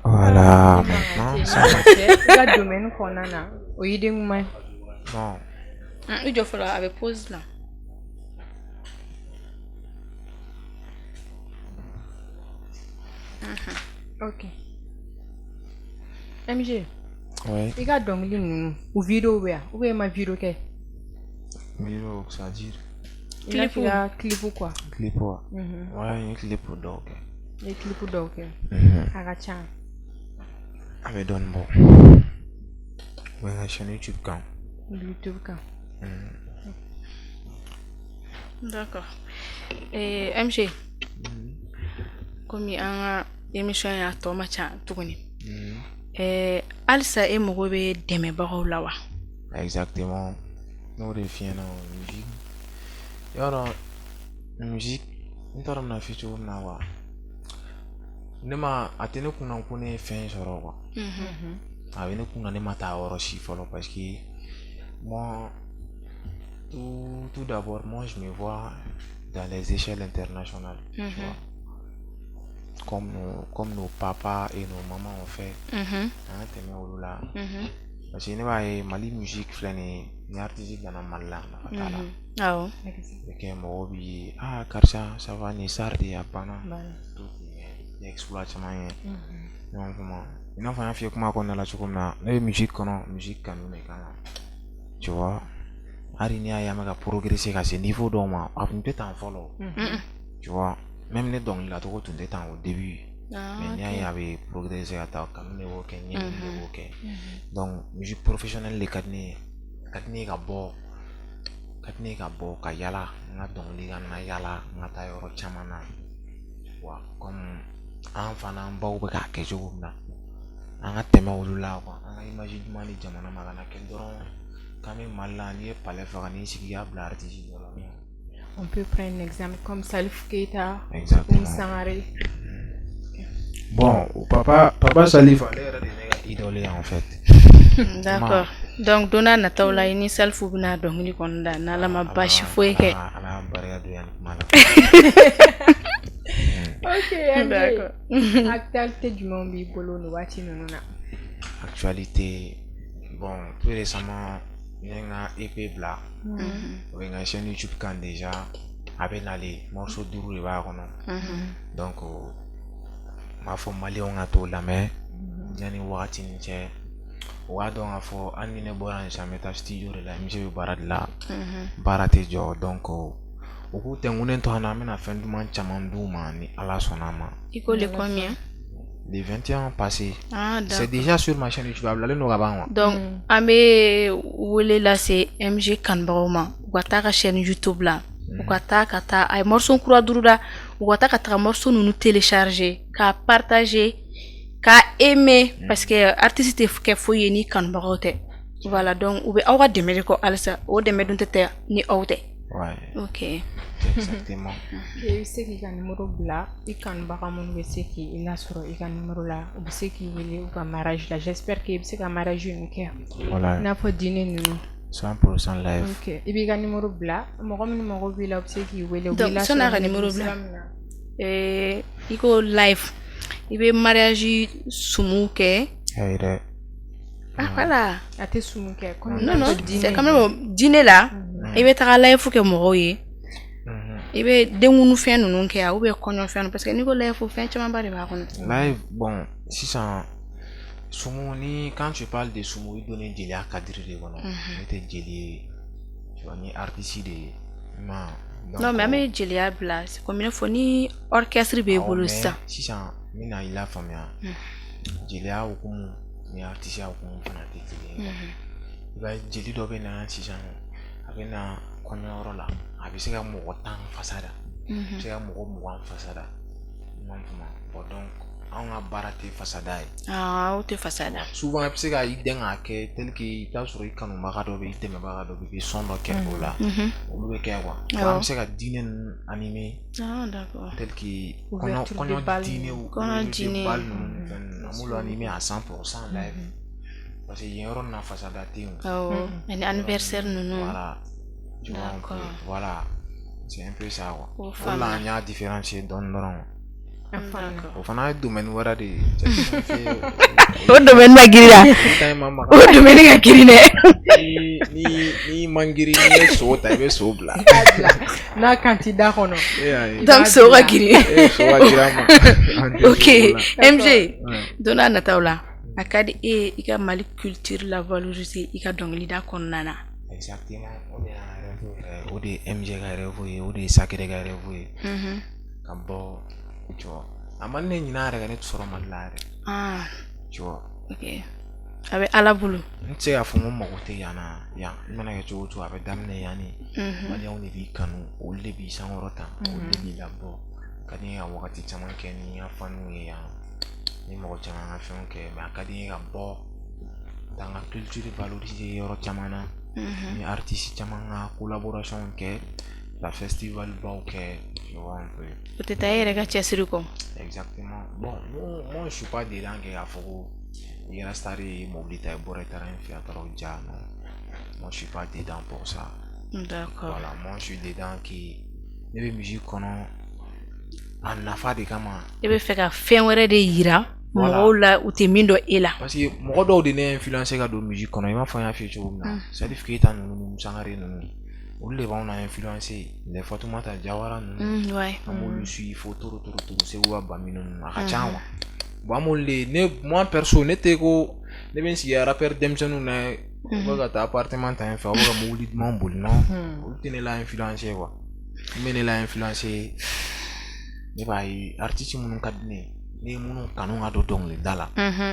Voilà, maintenant ça va. I ka domaine kɔnɔna na, o y'i den ɲuman ye. Non. I jɔ fɔlɔ, a bɛ pause la. Ok. MG, Ouais. i ka dɔnkili ninnu, u vidéo bɛ yan ou bien i ma vidéo kɛ? Vidéo, c'est-à-dire? I n'a fɔ i ka clip quoi. Clip wa? Ouais, n ye clip dɔw kɛ. I ye clip dɔw kɛ. A ka ca. A bɛ dɔɔnin bɔ. O bɛ n ka chaîne YouTube kan. YouTube kan. D'accord. MG, komi an ka émission y'a tɔ ma ca tuguni. Halisa e mago bɛ dɛmɛbagaw la wa? Exactement. N'o de f'i ɲɛna, musique. I b'a dɔn, musique, n t'a dɔn n bɛna f'i cogo min na quoi. Ne ma a tɛ ne kunna ko ne ye fɛn sɔrɔ quoi. A bɛ ne kunna ne ma taa yɔrɔ si fɔlɔ, parce que moi, tout d'abord, moi je me vois dans les échelles internationales, tu vois. Comme nos papas et nos mamans ont fait. An ka tɛmɛ olu la. Parce que ne b'a ye, Mali musique filɛ nin ye, ni artiste nana Mali la, nafa t'a la. Awɔ. Bɛ kɛ mɔgɔw b'i ye, ah karisa, ça va, nin star de ye, a banna. Tout ye exploit caman ye. Ne b'a faamu, i n'a fɔ n y'a f'i ye kuma kɔnɔna la cogo min na, ne bɛ musique kɔnɔ, musique kanu de kama. Tu vois? Hali n'i y'a ye an bɛ ka progresser ka se niveau dɔw ma, a tun tɛ tan fɔlɔ. Tu vois? Même ne dɔnkililacogo tun tɛ tan au début. Mais n'i y'a ye a bɛ progresser ka taa, kanu de b'o kɛ, ɲɛɲini de b'o kɛ. Donc musique professionnelle de ka di ne ye. A ka di ne ye ka bɔ, ka di ne ye ka bɔ ka yala, n ka dɔnkili ka na yala, n ka taa yɔrɔ caman na. Wa comme an fana, an baw bɛ k'a kɛ cogo min na, an ka tɛmɛ olu la quoi. An ka image ɲuman di jamana ma, ka na kɛ dɔrɔn k'an bɛ Mali la, n'i ye palais faga, n'i sigi i y'a bila artiste dɔ la. On peut prendre un exemple comme Salif Keita, Exactement. Oumou Sangaré. Bon, papa Salif, ale yɛrɛ de ye ne ka idole ye en fait. D'accord. Donc don n'a nataw la, i ni Salifu bɛna dɔnkili kɔni da n'Ala ma baasi foyi kɛ. Ala y'an barika don yan kuma la. Ok, MG. D'accord. Actualité jumɛn b'i bolo nin waati ninnu na? Actualité, bon, tout récemment, n ye n ka EP bila. O bɛ n ka chaîne YouTube kan déjà. A bɛ nalen, morceau 5 de b'a kɔnɔ. Donc n b'a fɔ maliyɛnw ka t'o lamɛn yanni wagati nin cɛ. U k'a dɔn k'a fɔ hali ni ne bɔra yen sisan, n bɛ taa studio de la, MC bɛ baara de la. Baara tɛ jɔ, donc u k'u tɛnkunnen to an na, an bɛna fɛn duman caman d'u ma ni Ala sɔnna a ma. I ko le combien? Le 21 passé. Ah, C'est d'accord. déjà sur ma chaîne YouTube, a bilalen don ka ban quoi. Donc an bɛ wele lase MG kanubagaw ma, u ka taa ka chaîne YouTube la, u ka taa ka taa a ye morceau kura 5 da, u ka taa ka taga morceau ninnu télécharger, k'a partager, k'a aimer, parce que artiste tɛ kɛ foyi ye ni kanubagaw tɛ. Voilà, donc u bɛ aw ka dɛmɛ de kɔ halisa, o dɛmɛ dun tɛ tɛ ni aw tɛ. Ouais, Ok. exactement. I bɛ se k'i ka numéro bila, i kanubaga minnu bɛ se k'i lasɔrɔ i ka numéro la, u bɛ se k'i wele u ka mariage la. J'espère que i bɛ se ka mariage ninnu kɛ. Voilà. I n'a fɔ dîner ninnu. 100% live. Ok, i b'i ka numéro bila, mɔgɔ minnu mago b'i la, u bɛ se k'i wele, u b'i Donc lasɔrɔ sɔnni a ka numéro nɛgɛjuru bila, sira min na. I ko live, i bɛ mariage sumu kɛ? Ayi dɛ. Ah voilà. A tɛ sumu kɛ komi Non, non, dîner. c'est quand même dîner la, i bɛ taga live kɛ mɔgɔw ye. I bɛ denkunu fɛn ninnu kɛ ou bien kɔɲɔ fɛn, parce que n'i ko live, fɛn camanba de b'a kɔnɔ. Live, bon, sisan Sumu ni, quand tu parles de sumu, i donnen jeliya cadre de kɔnɔ. Ne tɛ jeli ye, tu vois, n ye artiste de ye, i ma ye. Non, mais an bɛ jeliya bila, c'est comme i n'a fɔ ni orchestre b'e bolo sisan. Sisan n bɛna i lafaamuya, jeliya hukumu ni artiste hukumu fana tɛ kelen ye. I b'a ye, jeli dɔ bɛ na sisan, a bɛ na kɔɲɔyɔrɔ la, a bɛ se ka mɔgɔ 10 fasa da, a bɛ se ka mɔgɔ 20 fasa da, i m'a faamu. Bon, donc anw ka baara tɛ fasada ye. Ah, aw tɛ fasa da. Souvent i bɛ se ka i dɛn k'a kɛ tel que i bɛ taa sɔrɔ i kanubaga dɔ bɛ yen, i dɛmɛbaga dɔ bɛ yen, i bɛ son dɔ kɛ o la, olu bɛ kɛ quoi. An bɛ se ka diinɛ ninnu animer. Ah, d'accord. Tel que kɔɲɔ diinɛw, kɔɲɔ diinɛ bal ninnu ni fɛn ninnu, an b'olu animer à 100% live, parce que yen yɔrɔ nin na fasada tɛ yen. Awɔ, ani anniversaire ninnu. Voilà. Tu vois un peu, voilà. C'est un peu ça quoi. O de la an y'a différencier dɔɔni dɔrɔn. O fana ye domaine wɛrɛ de ye. O domaine ma girin o domaine ka girin dɛ. Ni man girin, n'i ye so ta, i bɛ so bila. N'a kan t'i da kɔnɔ. Donc so ka girin. So ka girin a ma. Ok, MJ, don n'a nataw la, a ka di e ye i ka Mali culture la valoriser i ka dɔnkilida kɔnɔna na. Exactement, o de y'an rêve yɛrɛ, o de ye MJ ka rêve ye, o de ye Sakere ka rêve ye. Ka bɔ, tu vois, a man ne ɲinɛ yɛrɛ ka ne sɔrɔ Mali la yɛrɛ. Ah. Tu vois. Ok. A bɛ Ala bolo. N tɛ se k'a fɔ n ko mago tɛ yan na, yan i mana kɛ cogo o cogo, a bɛ daminɛ yan de. Maliyɛnw de b'i kanu, olu de b'i sankɔrɔta, olu de b'i labɔ. Ka di n ye ka wagati caman kɛ ni n ka faniw ye yan, ni mɔgɔ caman ka fɛnw kɛ, mais a ka di n ye ka bɔ ka n ka culture valoriser yɔrɔ caman na. Ni artiste caman ka collaboration kɛ, ka festival baw kɛ, tu vois un peu. O tɛ taa e yɛrɛ ka cɛsiri kɔ. Exactement. Bon, moi je suis pas dedans kɛ k'a fɔ ko i kɛra star ye, mobili ta, i bɔra, i taara n fɛ, a taara o ja, non. Moi je suis pas dedans pour ça. D'accord. Voilà, moi je suis dedans qui ne bɛ musique kɔnɔ a nafa de kama. E bɛ fɛ ka fɛn wɛrɛ de yira mɔgɔw la, u tɛ min dɔn e la. Parce que mɔgɔ dɔw de ne influencer ka don musique kɔnɔ, i m'a fɔ n y'a f'i ye cogo min na. Salif Keita ninnu ni Sangare ninnu, olu de b'anw na influencer, les Fatoumata Diawara ninnu. An b'olu suit fo toro toro toro, Seguba Bamino ninnu, a ka ca quoi. Bon, an b'olu de, ne, moi perso, ne tɛ ko ne bɛ n sigi rappeur denmisɛnninw na, u bɛ ka taa appartement ta yen fɛ, u bɛ ka mobili dumanw boli, non, olu tɛ ne la influencer quoi. Min bɛ ne la influencer, ne b'a ye artiste minnu ka di ne ye, ne ye minnu kanu ka don dɔnkilida la,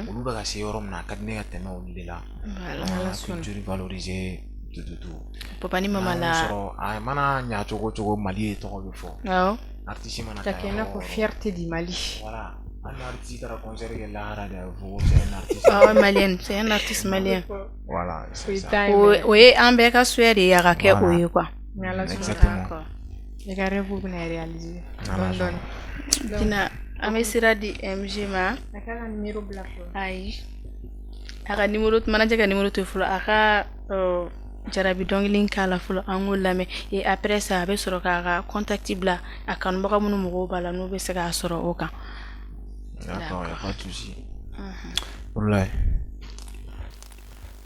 olu bɛ ka se yɔrɔ min na, a ka di ne ka tɛmɛ olu de la. Voilà. Culture valoriser, tout tout tout. Papa ni mama la. Sɔrɔ a mana ɲa cogo o cogo, Mali ye tɔgɔ bɛ fɔ. Awɔ. Artiste mana taa kɛ i n'a fɔ fierté du Mali. Voilà. Hali ni artiste taara concert kɛ lahara de, a bɛ fɔ ko c'est un artiste. Ah ouais, malien, c'est un artiste malien. Voilà, c'est ça. O ye an bɛɛ ka souhait de ye a ka kɛ o ye quoi. Exactement. I ka rêve bɛna réaliser dɔɔni dɔɔni. Tina, an bɛ sira di MJ ma. A k'a ka numéro bila fɔlɔ. Ayi. A ka numéro, manager ka numéro to fɔlɔ, a ka jarabi dɔnkili k'a la fɔlɔ, an k'o lamɛn, et après ça a bɛ sɔrɔ k'a ka contact bila a kanubaga minnu mɔgɔw b'a la, n'u bɛ se k'a sɔrɔ o kan. D'accord, y a pas de souci. Brulay.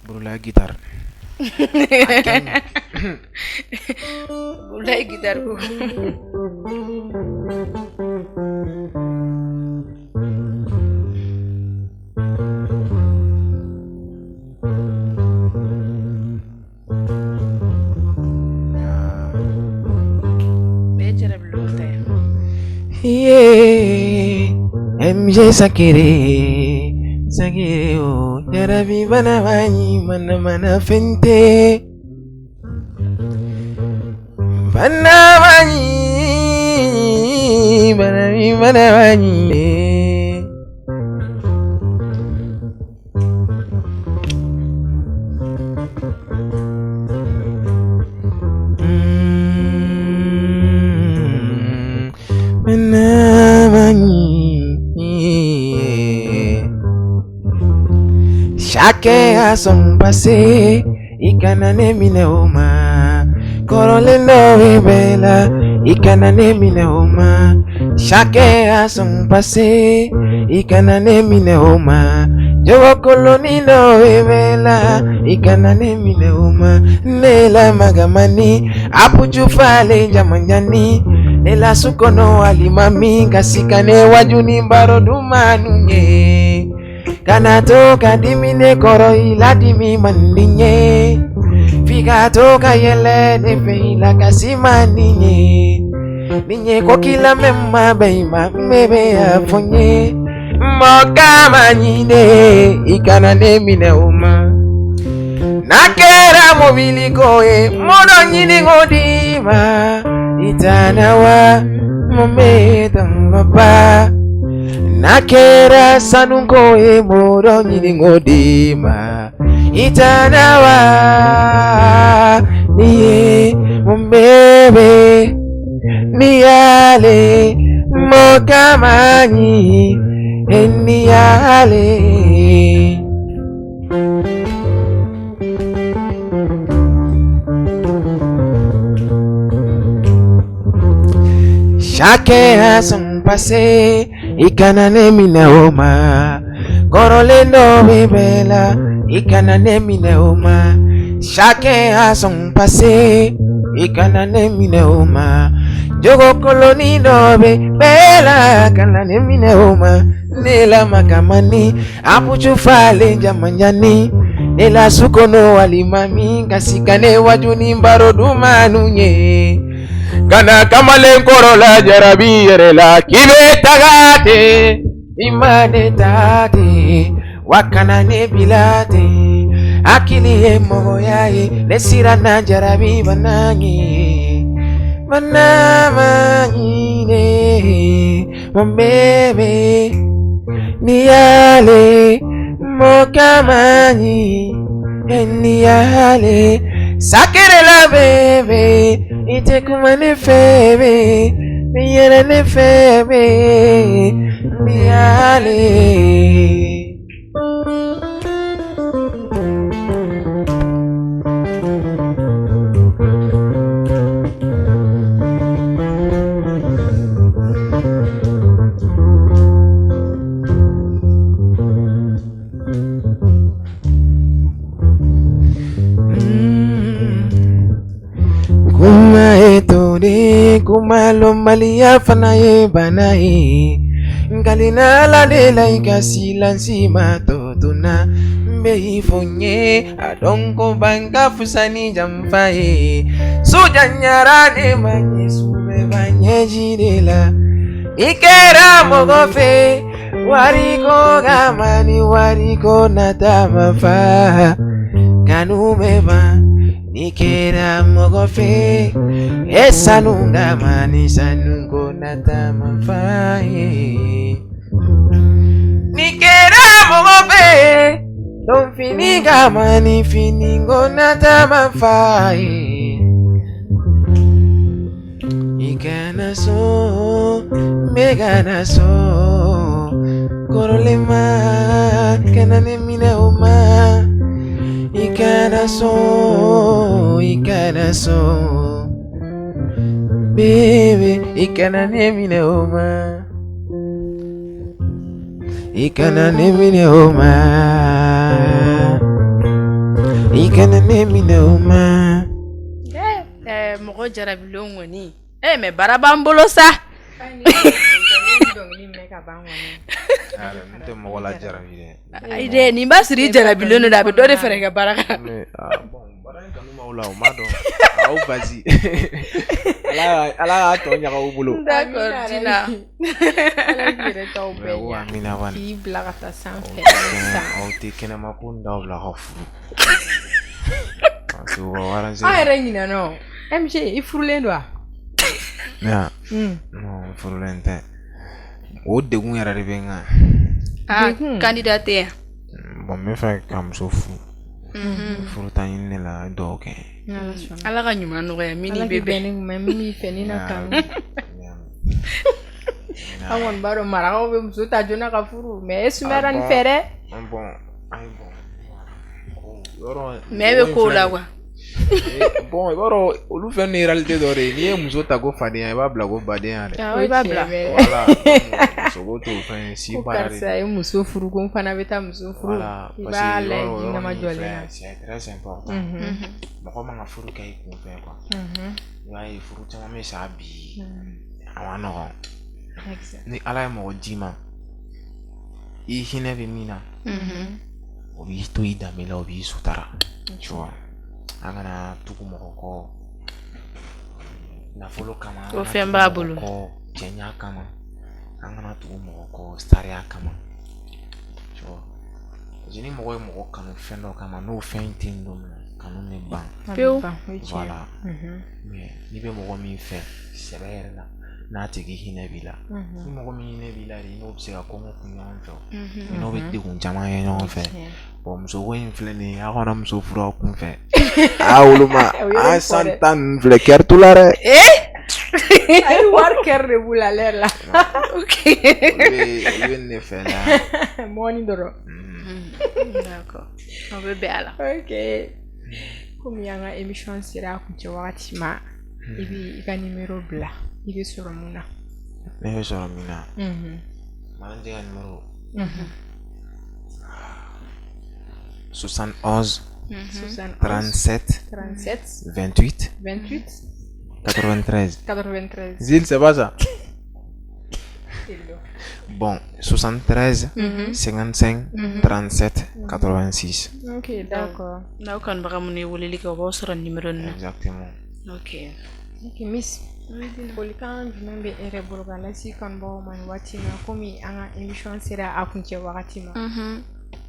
Brulay guitare. Brulay guitare ko. Yeah, MJ Sakere, Sakere oh, jarabi bana bani mana mana fente, bana bani, bana bana bani. Chacun a son passé, i kana ne minɛ o ma. Kɔrɔlen dɔ bɛ bɛɛ la, i kana ne minɛ o ma. Chacun a son passé, i kana ne minɛ o ma. Jogo kolonin dɔ bɛ bɛɛ la, i kana ne minɛ o ma. Ne la magamani, apuju falen jamanjani. Ne la su kɔnɔ alimami, ka sika ne waju ni baro dumanu ye. Kana to ka dimi ne kɔrɔ i la dimi man di n ye. F'i ka to ka yɛlɛ ne fɛ i la kasi man di n ye. Ni n ye ko k'i la mɛ ma bɛn i ma n bɛ a fɔ n ye. Mɔgɔ kama ɲinɛ i kana ne minɛ o ma. N'a kɛra mobili ko ye mɔdɔ ɲini k'o d'i ma. I tana wa mun bɛ dɔnba. N'a kɛra sanuko ye mɔdɔ ɲini k'o d'i ma. I tana wa ni ye mun bɛ ni y'ale mɔgɔ kama ɲi ni y'ale. Chacun a son passé, i kana ne minɛ o ma. Kɔrɔlen dɔ bɛ bɛɛ la, i kana ne minɛ o ma. Chacun a son passé, i kana ne minɛ o ma. Jogo kolonin dɔ bɛ bɛɛ la, kana ne minɛ o ma. Ne la makamani, apucu falen jamanjani. Ne la sukono walima min kasi ka ne waju ni baro dumanu ye. Kana kamalen kɔrɔ la jarabi yɛrɛ la k'i bɛ taga ten i ma ne ta ten wa kana ne bila ten hakili ye mɔgɔya ye ne siranna jarabi bana ɲɛ bana ma ɲinɛ mon bébé ni y'ale mɔgɔ kama ɲi ni y'ale sakere la bébé i tɛ kuma ne fɛ bɛ ni yɛlɛ ne fɛ bɛ ni y'ale. Kuma ye to de kuma lɔnbaliya fana ye bana ye. Nkalina Ala de la i ka silansi ma tɔ to n na. N bɛ i fɔ n ye a dɔn ko ban ka fisa ni janfa ye. So janyara ne ma ɲɛ su bɛɛ b'a ɲɛji de la. I kɛra mɔgɔ fɛ wariko kama ni wariko nata ma fa. Kanu bɛ ban. N'i kɛra mɔgɔ fɛ e sanu kama ni sanu ko nata ma fa ye. N'i kɛra mɔgɔ fɛ don fini kama ni fini ko nata ma fa ye. I kana sɔn n bɛ kana sɔn kɔrɔlen ma kana ne minɛ o ma. I kana sɔn i kana sɔn bébé i kana ne minɛ o ma. I kana ne minɛ o ma. I kana ne minɛ o ma. Mɔgɔ jarabilenw kɔni mais baara b'an bolo sa. Dɔnkili mɛn ka ban kɔni. N tɛ mɔgɔ la jarabi dɛ. Ayi dɛ, nin b'a sɔrɔ i jarabilen don dɛ, a bɛ dɔ de fara i ka baara kan. Mais bon, baara in kanu b'aw la o m'a dɔn aw basi Ala y'a tɔ ɲaga u bolo. D'accord, Dina. Ala k'i yɛrɛ taw bɛɛ Ko ɲa. amina bani. K'i bila ka taa sanfɛ san. Aw tɛ kɛnɛma ko n d'aw la ka furu. Parce que u ka waraze. An yɛrɛ ɲinɛna o. MG i furulen don wa? Ne ya? Non, n furulen tɛ. O degun yɛrɛ de bɛ n kan. Ah, candidat tɛ yan. Bon, n bɛ fɛ ka muso furu. Furu ta ɲini ne la, dugawu kɛ. N'Ala sɔnna. Ala ka ɲuman nɔgɔya min Ala bɛ k'i bɛn bɛn. ni ɲuman ye min b'i fɛ ni na kanu. An kɔni b'a dɔn marakaw bɛ muso ta joona ka furu mais e sumayara nin fɛ dɛ. Bon, ayi bon. Yɔrɔ Mais e bɛ kow la quoi. Bon, i b'a dɔn olu fɛn ni réalité dɔ de ye. N'i ye muso ta ko fadenya, i b'a bila ko badenya dɛ. Awɔ, i b'a bila. Voilà, muso ko t'o fɛn ye, si Ko baara de. karisa ye muso furu ko n fana bɛ taa muso furu. Voilà, I parce b'a que lajɛ yɔrɔ ji yɔrɔ nama min jɔlen filɛ, na. c'est très important. Mɔgɔ man ka furu kɛ i kun fɛ quoi. I b'a ye furu caman bɛ sa bi, a ma nɔgɔn. Ni Ala ye mɔgɔ d'i ma, I hinɛ bɛ min na, o b'i to i danbe la, o b'i sutara, tu vois. An kana tugu mɔgɔ kɔ nafolo kama, o fɛn b'a bolo kɔ cɛɲa kama, an kana tugu mɔgɔ kɔ sariya kama, tu vois. Parce que ni mɔgɔ ye mɔgɔ kanu fɛn dɔ kama, n'o fɛn in tɛ yen don min na, kanu bɛ ban pewu. Voilà. Mais n'i bɛ mɔgɔ min fɛ sɛbɛ yɛrɛ la, n'a tigi hinɛ b'i la, ni mɔgɔ min hinɛ b'i la de, i n'o bɛ se ka kɔngɔ kun ɲɔgɔn fɛ, i n'o bɛ degun caman kɛ ɲɔgɔn fɛ. Bon, musoko in filɛ nin ye, aw kana muso furu aw kun fɛ. A woloma an san 10 ninnu filɛ, kɛri t'u la dɛ. Ayi, wari kɛri de b'u la ale yɛrɛ la. Ok. Olu bɛ ne fɛ la. Mɔni dɔrɔn. D'accord, o bɛ bɛn a la. Ok, komi an ka émission sera a kuncɛ wagati ma, i b'i ka numéro bila, i bɛ sɔrɔ mun na? Ne bɛ sɔrɔ min na, manager ka numéro 71 37 37 28 28 93. 93. Zil, c'est pas ça? Bon, 73 55 37 86. Ok, d'accord. N'aw kanubaga minnu ye weleli kɛ, o b'aw sɔrɔ numéro nin na. Exactement. Ok. Ok, Miss, folikan jumɛn bɛ e yɛrɛ bolo ka lase kanubagaw ma nin waati in na, komi an ka émission sera a kuncɛ wagati ma?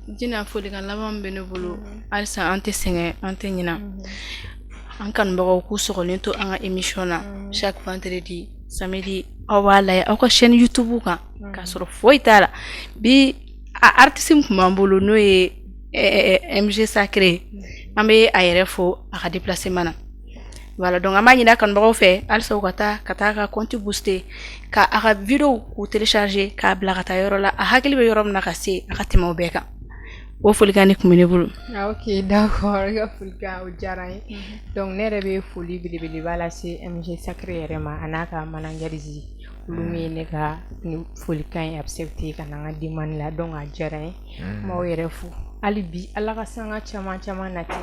Jina, folikan laban min bɛ ne bolo, halisa an tɛ sɛgɛn, an tɛ ɲina, an kanubagaw k'u sɔgɔlen to an ka émission na chaque vendredi, samedi. Aw b'a lajɛ aw ka chaîne YouTube kan k'a sɔrɔ foyi t'a la. Bi a artiste min tun b'an bolo, n'o ye MG Sacré, an bɛ a yɛrɛ fo a ka déplacement na. Voilà, donc an b'a ɲini a kanubagaw fɛ halisa u ka taa ka compte booster, ka a ka vidéo k'u télécharger, k'a bila ka taa yɔrɔ la a hakili bɛ yɔrɔ min na, ka se a ka tɛmɛ o bɛɛ kan. O folikan de tun bɛ ne bolo. Ah, ok, d'accord, i ka folikan o diyara n ye. Donc ne yɛrɛ bɛ foli belebeleba lase MG Sacré yɛrɛ ma, a n'a ka manager, olu min ye ne ka ni folikan in accepté ka na n ka demande la. Donc a diyara n ye, n b'aw yɛrɛ fo hali bi. Ala ka sanga caman caman nati.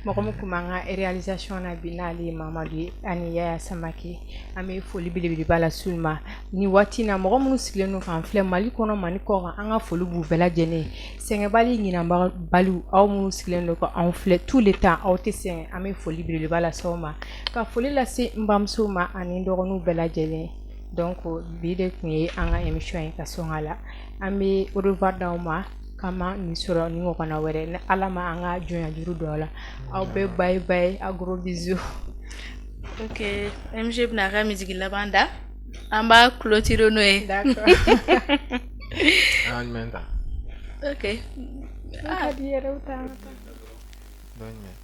Mɔgɔ min tun b'an ka réalisation na bi, n'ale ye Mamadu ye, ani Yaya Samake, an bɛ foli belebeleba lase olu ma nin waati in na. Mɔgɔ minnu sigilen don k'an filɛ Mali kɔnɔ, Mali kɔ kan, an ka foli b'u bɛɛ lajɛlen ye. Sɛgɛnbali ɲinabaliw, aw minnu sigilen don ka anw filɛ tout le temps, aw tɛ sɛgɛn, an bɛ foli belebeleba lase aw ma, ka foli lase n bamuso ma ani n dɔgɔninw bɛɛ lajɛlen. Donc bi de tun ye an ka émission ye ka sɔn a la. An bɛ au revoir d'aw ma, kama nin sɔrɔ ni ɲɔgɔnna wɛrɛ, ni Ala ma an ka jɔnya juru don aw la. Aw bɛɛ, bye bye, a gros bisous. Ok, MG bɛna a ka musique laban da, an b'a clôturer n'o ye. D'accord. An jumɛn ta? Ok. Ah, di yɛrɛ ta an ka taa. Dɔ jumɛn?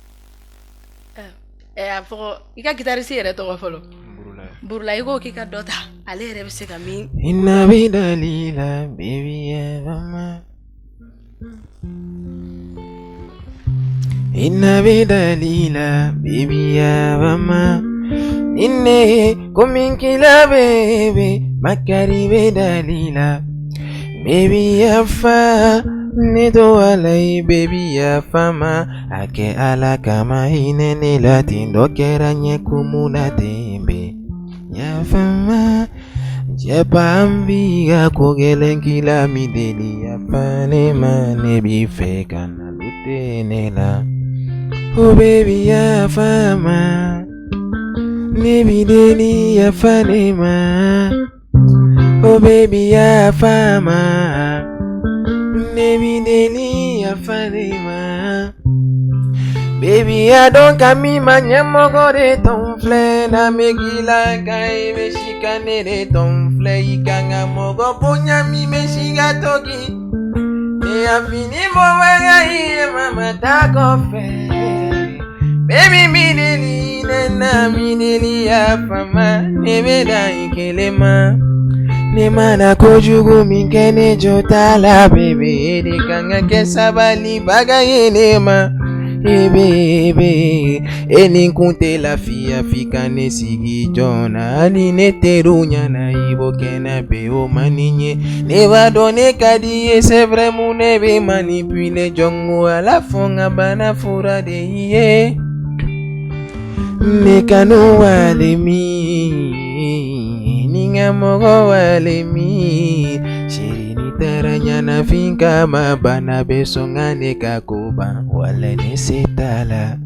Ɛ, a fɔ i ka guitariste yɛrɛ tɔgɔ fɔlɔ. Burula. Burula, i ko k'i ka dɔ ta, ale yɛrɛ bɛ se ka min. Inna bidalila baby ya mama, Inna bidalila baby ya mama, Inne kuminkila baby makari bidalila baby ya fa ne to alai baby ya fama ake ala kama hinɛ ne la ten, dɔ kɛra ɲɛ kumu na ten bɛ ya fama. Cɛba, n b'i ka ko gɛlɛn k'i la min deli, yafa ne ma, ne b'i fɛ ka na lute ne la. Oh baby, yafa ma, ne b'i deli, yafa ne ma. Oh baby, yafa ma, ne b'i deli, yafa ne ma. Baby, a dɔn ka min ma ɲɛmɔgɔ de tɔn filɛ, n'a bɛ k'i la ka i bɛ si ka ne de tɔn filɛ, i kan ka mɔgɔ bonya min bɛ si ka togi ne y'a fini bɔbaga i ye mama ta kɔfɛ. Baby, mi deli ne na, mi deli, yafa ma, ne bɛ da i kelen ma. Ne mana kojugu min kɛ, ne jo t'a la. Baby, e de kan ka kɛ sabalibaga ye ne ma. Ebe e ni kun tɛ lafiya f'i ka ne sigi joona, hali ne teriw ɲɛna i b'o kɛ na bɛɛ, o man di n ye. Ne b'a dɔn ne ka di ye, c'est vrai, mun ne bɛ manipuler jɔnko ala fɔ n ka bana fura de y'i ye. Ne kanu wale min ni ni n ka mɔgɔ wale min chérie n'i taara ɲɛnafin kama bana bɛ sɔn ka ne ka ko ban walayi ne se t'a la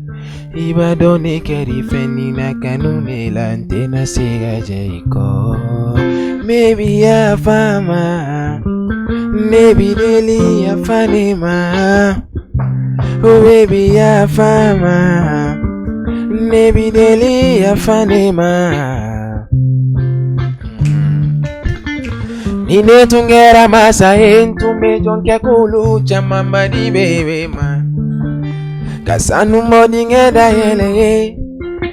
i b'a dɔn ne kɛr'i fɛn nin na kanu ne la n tɛna se ka jɛ i kɔ baby yafa n ma ne b'i deli yafa ne ma oh baby yafa n ma ne b'i deli yafa ne ma ni ne tun kɛra masa ye n tun bɛ jɔnkɛ kulu camanba di bebe ma ka sanu bɔ dingɛ dayɛlɛ ye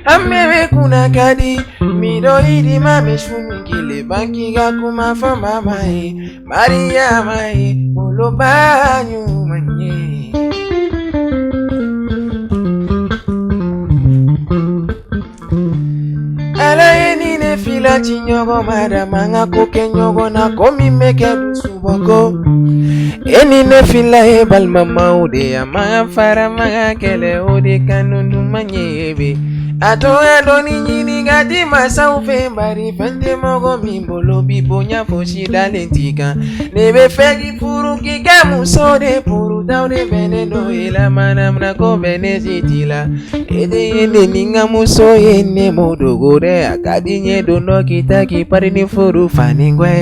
an bɛɛ kunna ka di mi dɔ i di ma mɛ su ni kile ban k'i ka kuma fɔ mama ye Mariyama ye woloba ɲuman ye. Ala ye ni ne fila ci ɲɔgɔn ma da man ka ko kɛ ɲɔgɔn na ko min bɛ kɛ dusubɔ e ni ne fila ye balimamaw de ye a man ka fara man ka kɛlɛ o de kanu duman ye be a to ka dɔɔni ɲini ka di masaw fɛ bari fɛn tɛ mɔgɔ min bolo bi bonya fosi dalen t'i kan ne bɛ fɛ k'i furu k'i kɛ muso de furutaw de bɛnnen don i la manamana ko bɛɛ ne si t'i la e de ye ne ni n ka muso ye ne m'o dogo dɛ a ka di n ye don dɔ k'i ta k'i pari ni furu fani gwɛ.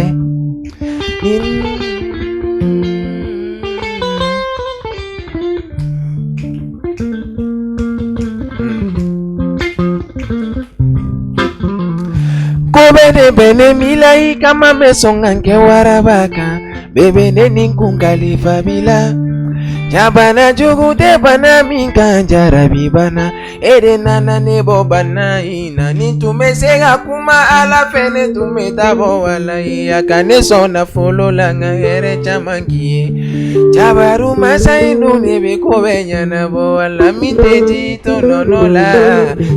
Ko bɛɛ de bɛ ne min la i kama n bɛ sɔn ka n kɛ waraba kan bebe ne ni n kun kalifa b'i la jabana jugu tɛ bana min kan jarabi bana e de nana ne bɔ bana in na ni tun bɛ se ka kuma ala fɛ ne tun bɛ taa bɔ walayi a ka ne sɔn nafolo la n ka hɛrɛ caman k'i ye jabaru masa in dun de bɛ ko bɛɛ ɲɛnabɔ wala min tɛ ji to nɔnɔ la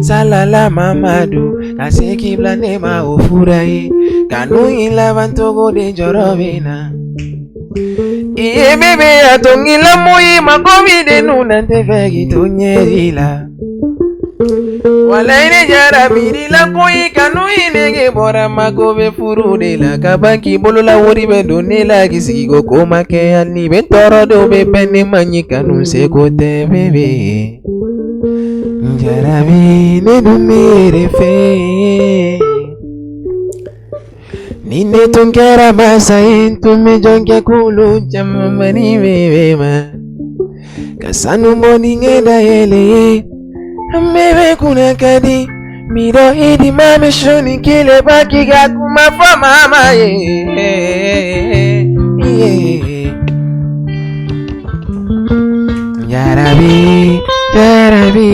salala mamadu ka se k'i bila ne ma o fura ye kanu in laban cogo de jɔrɔ bɛ na i ye bebe a to n k'i lamɔ i mako b'i den nun na n tɛ fɛ k'i to ɲɛji la walayi ne jarabir'i la ko i kanu i nege bɔra mako bɛ furu de la ka ban k'i bolola wari bɛ don ne la k'i sigi ko ko ma kɛ hali ni bɛ tɔɔrɔ dɔw bɛ bɛn ne ma ɲi kanu seko tɛ bebe jarabi ne dun bɛ yɛrɛ fɛ ni ne tun kɛra masa ye n tun bɛ jɔnkɛ kulu caman ni bebe ma ka sanu bɔ dingɛ dayɛlɛ ye an bɛɛ bɛ kunna ka di mi dɔ i di ma mɛ su ni kile ba k'i ka kuma fɔ mama ye. Jarabi jarabi.